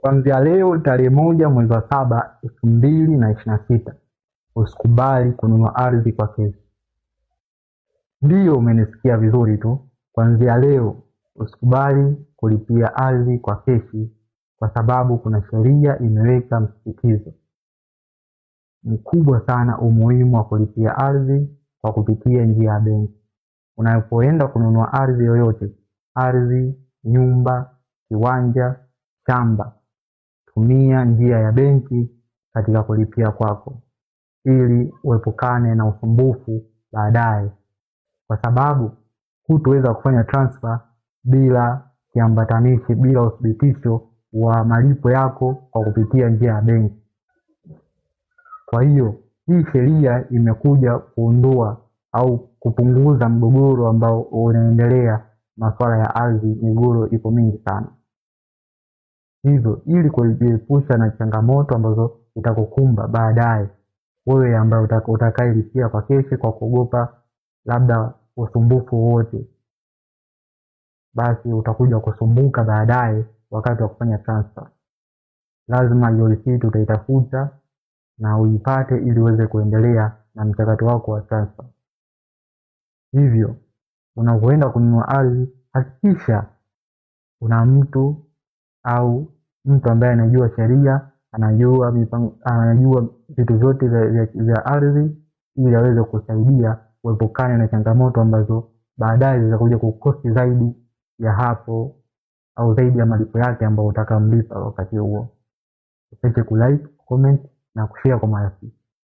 Kuanzia leo tarehe 1 mwezi wa 7 2026, usikubali kununua ardhi kwa keshi. Ndiyo, umenisikia vizuri tu. Kuanzia leo usikubali kulipia ardhi kwa keshi, kwa sababu kuna sheria imeweka msisitizo mkubwa sana umuhimu wa kulipia ardhi kwa kupitia njia ya benki. Unapoenda kununua ardhi yoyote, ardhi, nyumba, kiwanja, shamba, tumia njia ya benki katika kulipia kwako, ili uepukane na usumbufu baadaye, kwa sababu hutoweza kufanya transfer bila kiambatanishi, bila uthibitisho wa malipo yako kwa kupitia njia ya benki. Kwa hiyo hii sheria imekuja kuondoa au kupunguza mgogoro ambao unaendelea masuala ya ardhi. Migogoro ipo mingi sana. Hivyo ili kujiepusha na changamoto ambazo itakukumba baadaye wewe ambaye utakayelipia kwa keshi kwa kuogopa labda usumbufu wowote, basi utakuja kusumbuka baadaye wakati wa kufanya transfer. Lazima hiyo receipt utaitafuta na uipate ili uweze kuendelea na mchakato wako wa transfer. Hivyo unapoenda kununua ardhi, hakikisha una mtu au mtu ambaye anajua sheria, anajua mipango, anajua vitu vyote vya ardhi ili aweze kusaidia uepukane na changamoto ambazo baadaye zitakuja kukosti zaidi ya hapo au zaidi ya malipo yake ambayo utakamlipa wakati huo. Usiache kulike, comment na kushare kwa marafiki.